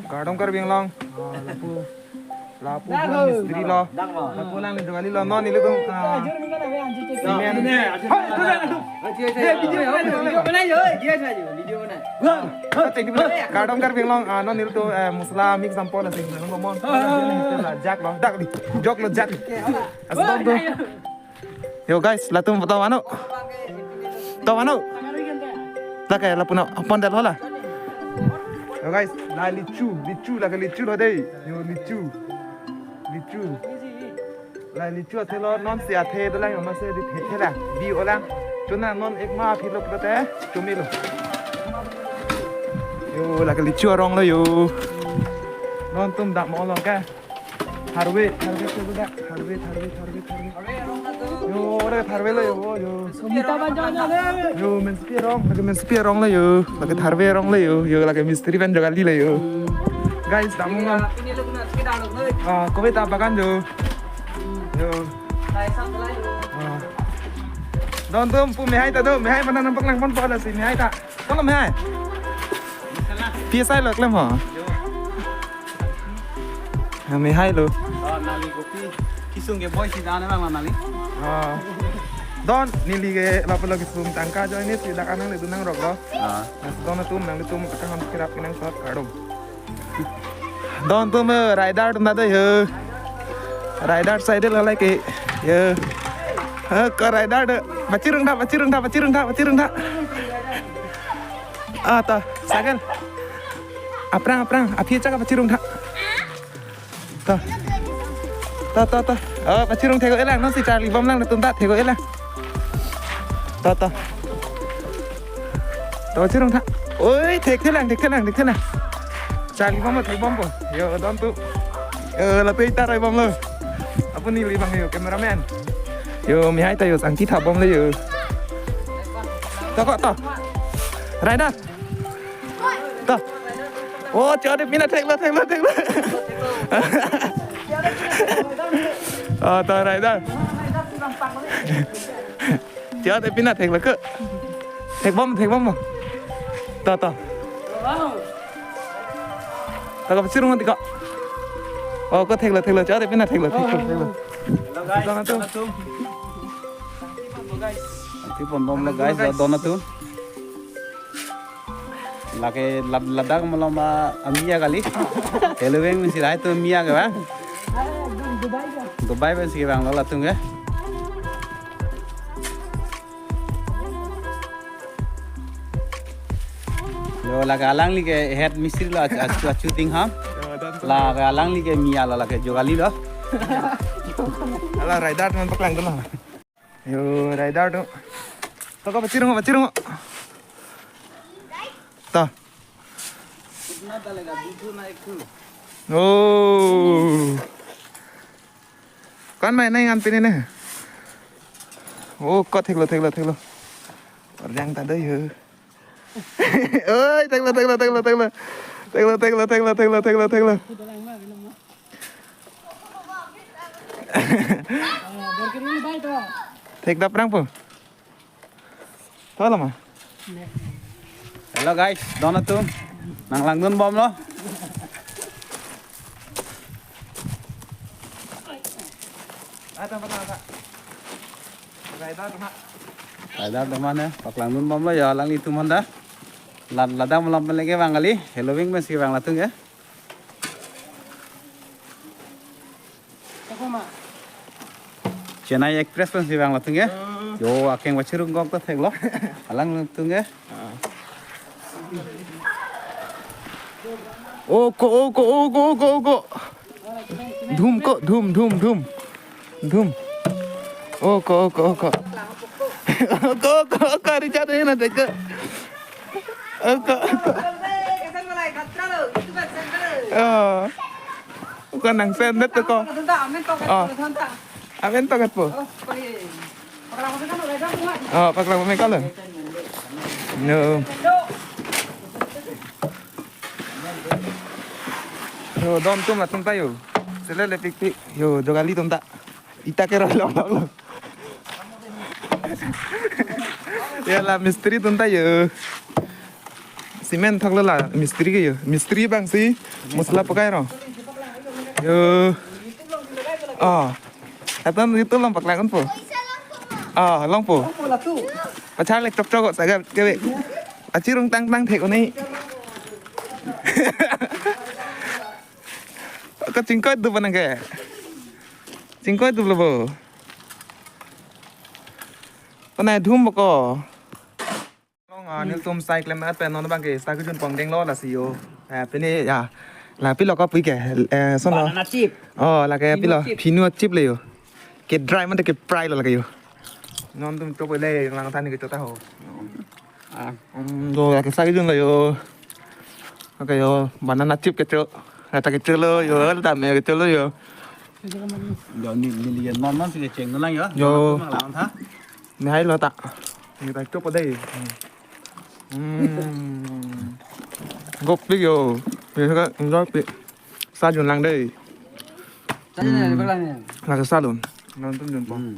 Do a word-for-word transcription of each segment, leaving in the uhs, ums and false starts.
Kardom Karbi Anglong. Ah, lapu. Lapu mistri lo. Lapu lang jogali lo. Non nelitum, ah, cement. Kardom Karbi Anglong. Ah, non nelitum, eh, masala mix sampol asing. Non bomon. Jak lo. Dak di. Jok lo jak. Asal tu. Yo guys, latum to mano. To mano. Ta ke lapu non pondal hola. Yo guys, la lichu, lichu, la ke lichu lo dei. Yo lichu. Lichu. La lichu athe lo, non si athe dolang, yo masi di the the la. Bi olang. Chuna non ek ma aphi lo pulote chumi lo. Yo la ke lichu arong lo yo. Non tum dak mo lo ke. Tharve, tharve, tharve, tharve, tharve, tharve, tharve. Yo, ore tharve lo yo, yo. Sumita banjana le. Yo, mensepi arong, lake mensepi arong lo yo, lake tharve arong lo yo, yo, lake mistri pen jogali lo yo. Guys, damung lo. Ah, kove ta bagan yo. Yo. Ah. Don tum pu mehai ta do, mehai mana nampak lang pon pon si mehai ta. Kono mehai? P S I lo klem ho. Mehai lo. Oh, nali kopi. Kisung ke boy si dana lang nali. Ah. Don neli ke lapu lo kisung tangka join ni si dak anang le dunang rok lo. Ah. Don atum nanglitum akam kirap kenangsot kardom. Don tum, eh, rider tum ta do yo. Rider side lo lake. Yo. Eh, ko rider do. Pachirung tha, pachirung tha, pachirung tha, pachirung tha. Ah, to, sagal. Aphrang, aphrang, aphi chak pachirung tha. To. To, to, to. Oh, pachirung thek-o-e lang, non si charli bom lang, tum ta thek-o-e lang. To, to. To, pachirung tha. Oi, thek-the lang, thek-the lang, thek-the lang. Charli bom, thek bom po. Yo, don tu. Yo, lapu ta roi bom lo. Apuni li bang yo, cameraman. Yo, mehai ta yo, sangki tha bom lo yo. To ko to. Rider. To. Oh, chode pina thek lo, thek lo, thek lo. Oh, to rider. Chode pina thek lo ke. Thek bom, thek bom. To, to. To ko pachirung ti ko. Oh, ko thek lo, thek lo, chode pina thek lo, thek lo, thek lo. Hello guys, don atum. Don atum. Hello guys. Ati pon bom lo guys, don atum. Lake lad-, ladak malom a amia kali. Hello veng misi rai tu amia ke bang. Dubai pensi ke bang lo latum ke. Yo lake alangli ke head mistri lo achu, achu, achu ting ham. Lake alangli ke mia lo lake jogali lo. Ala rider teman paklang tu lo. Yo, rider tu. To ko pachirung, pachirung. To. Oh. Kon mai nai ngan pini ne. Oh, ko thek lo, thek lo, thek lo. Parjang ta do yo. Oi, thek lo, thek lo, thek lo, thek lo. Thek lo, thek lo, thek lo, thek lo, thek lo, thek lo. Thek dap rang po. Tho lama. Hello guys, don atum. Nanglangdun bom lo. Rider teman. Rider teman ya, paklangdun bom lo ya, alanglitum handa. Lad-, ladak malom pen lake bang kali, Halloween pensi bang latum ya. Chennai Express pensi bang latum ya. Yo, akeng pachirung kok to thek lo. Alangtum ya. Oh, ko, oh, ko, oh, ko, oh, ko, oh, ko. Dhum ko, dhum, dhum, dhum. Dhum. Oh, ko, oh, ko, oh, ko. Oh, ko, oh, ko, oh, ko, Richard ini nanti ke. Oh, ko, oh, ko. Oh. Bukan nang send to ko. Oh. Amen to kat po. Oh, paklang mo me kalo. No. Yo, don atum latum ta yo. Sele le pikpik. Yo, jogali atum ta. Ita ke roi long long long. Ya la mistri atum ta yo. Cement thaklo la mistri ke yo. Mistri abang si masala pakai ro. Yo. Oh. Atan YouTube along paklang unpo. Oh, longpo. Pachar lek chok chok saga kebe. Achi rung tang tang thek oni. Kachingkoi tu panang ke. Chingkoi tu lo bo. Panai dhum boko. Long, ah, nelitum sai klem at pen non abang ke sa kejun pon denglo lasi yo. Eh, pini ya. La pilo ko pui ke. Eh, son lo. Banana chip. Oh, lake pilo. Phinu chip. Phinu chip le yo. Ke dry mate ke fry lo lake yo. Non tum chop le langthan ke chota ho. Ah. Hmm, do lake sa kejun lo yo. Okay yo, banana chip kecho. Kata kecho lo yo, tame kecho lo yo. Yo ni ni lian non non si kecheng nang yo. Yo. Nang lang tha. Ni hai lo ta. Ni ta chop dei. Hmm. Gop pi yo. Ni ka enjoy pi. Sa jun lang dei. Sa jun lang, hmm, lang ya. Lake sa lun. Nonton jun po. Hmm.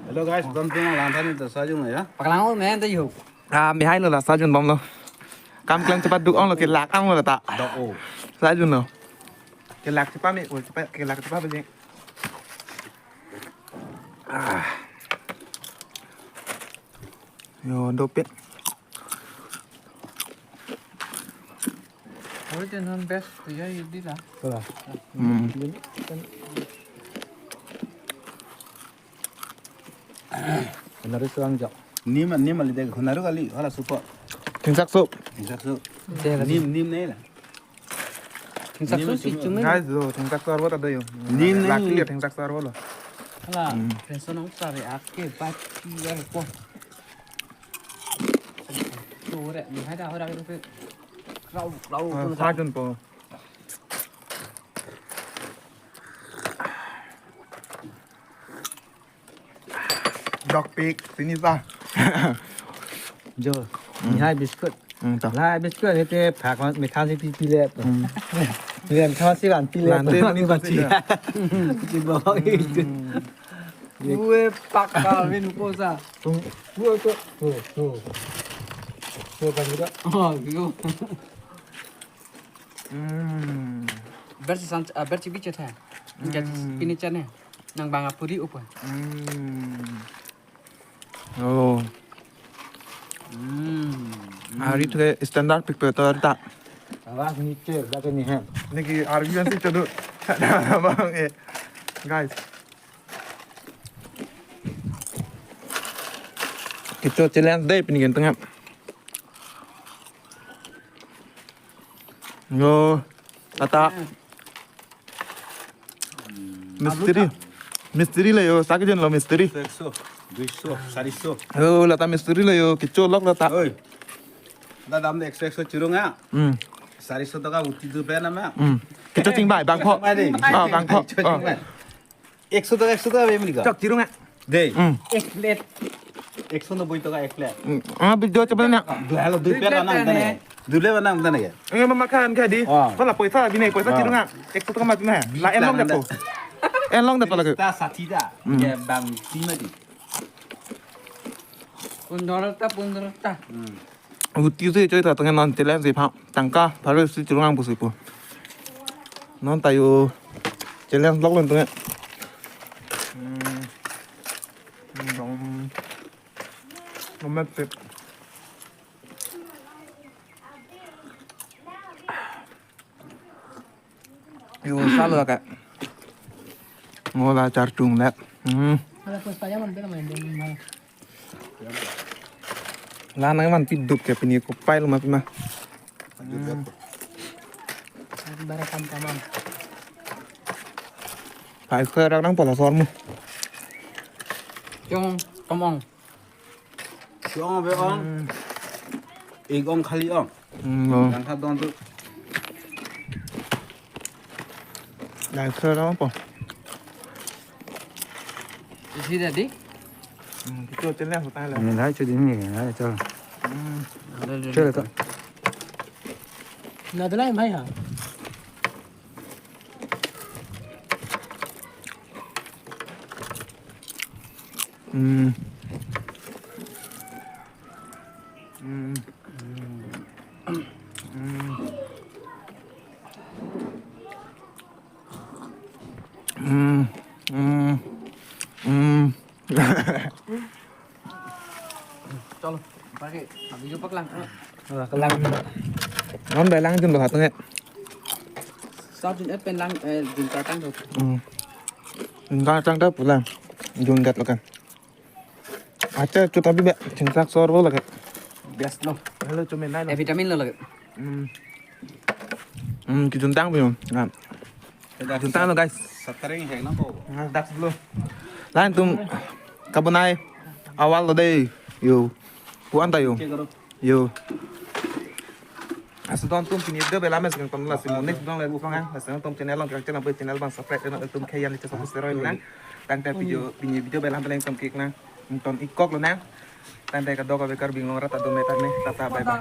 Hello guys, welcome to Langthan to Sajung ya. Paklang o men to yo. Ah, mi hai lo la sa jun bom lo. Kam klem cepat duk ong lo ke lak ang lo ta. Dok o. Sa jun lo. Ke lak cepat mi, o cepat ke lak cepat beli. Ah. Yo, dopet. Oi, den han best tu ya, ye di la. Wala. Hmm. Honaru suang jo. Nim, nim ali dek, honaru kali, hala supo. Thingsak sup. Thingsak sup. Nim, nim nei la. Thingsak sup si chumi. Guys, lo, thingsak sup arbo ta do yo. Nim nei. Laki ya thingsak sup arbo lo. Hala, hmm, friends nong sari ake bat ki ya po. Sore, mi hai da hora ke. Rau, rau. Ah, sa jun po. Dog pig, sini sa. Jo, hmm, ni hai biscuit. Hmm, to. La biscuit hete phak ma, mitha si pi pi le. Hmm. Ni mitha si van pi le. Lante ni mitha si. Ti bo. Hmm. Ue pak ka vin ko sa. Ue ko. Oh, oh. Ko kan juga. Oh, gitu. Hmm. Bersi san, ah, bersi biche the. Enggak, hmm, pini chane. Nang bang apuri upa. Hmm. Oh. Hmm. Ari thu standard pik pe to ta. Awas niche, bate ni hem. Niki argument si chodu. Bang eh. Guys. Kecho challenge dei pini kan tengah. Yo, tata. Mistri. Mistri la yo, sa kejun lo mistri. Ekso, duiso, sariso. Yo, lata mistri la yo, kecho lok lata. Oi. Da dam de ekso, ekso chirung ya. Hmm. Sariso taka uti tu pe nama. Hmm. Kecho chingbai, bangpho. Chingbai dei. Ah, bangpho. Kecho chingbai. Ekso taka, ekso taka bem lika. Chok chirung ya. Dei. Hmm. Ek plate. Ekso nobboi taka ek plate. Hmm. Ah, video coba na. Dui halo, dui plate anang tane. Dui plate anang tane ya. Enggak memakan kadi. Oh. Kalau poisa bini poisa chirung ya. Ekso taka mati na. La enlong deh po. Enlong deh po lagi. Ta sati ta. Hmm. Ya bang sima di. Pundor ta, pundor ta. Hmm. Uti si choi ta tengah non challenge si pha tangka pharo si chirung ang pusi pu. Non ta yo challenge lok lon tengah. Hmm. Hmm, dong. Dong met pip. Yo, salo ka. Ngola charchung le. Hmm. Ala pues paya man pera main ding mal. La nang man pidup ke pini ko pai lo ma pima. Hmm. Bara kam kamam. Pai ko rang nang pola sor mu. Chong, kamong. Chong be ong. Hmm. Ek ong khali ong. Hmm, lo. Yang khat dong tu. Yang khat dong po. Isi tadi? Hmm, kecho challenge hotai la. Ni lai chu di ni, ni lai chu. Hmm. Ada dulu. Chu le to. Na dalai mai ha. Hmm. Hmm. Chalo, pakai, abang juga paklang. Wah, kelang. Non belang jun lo hatung ya. Start jun et pen lang, eh, jun kartang tu. Hmm. Jun kartang tu pulang. Jun gat lo kan. Acha, chuta bi be, chingsak sor bo lagi. Best lo. Hello, chume nai lo. Eh, vitamin lo lagi. Hmm. Hmm, kijuntang bi. Nah. Juntang lo, guys. Sataring hai na ko. Nah, dak dulu. Lain tum kabunai awal lo dei. Yo. Puan ta yo. Yo. Laso don tum pini video bela mes kang ton lasi mo next don le bufang ang. Laso tum channel long kang channel bo channel bang subscribe na tum khayan le channel subscribe na. Tangte video pini video bela peleng tum kik na. Ton ikok lo na. Tangte kadokave Karbi Anglong rat adom metak ne. Tata bye bye.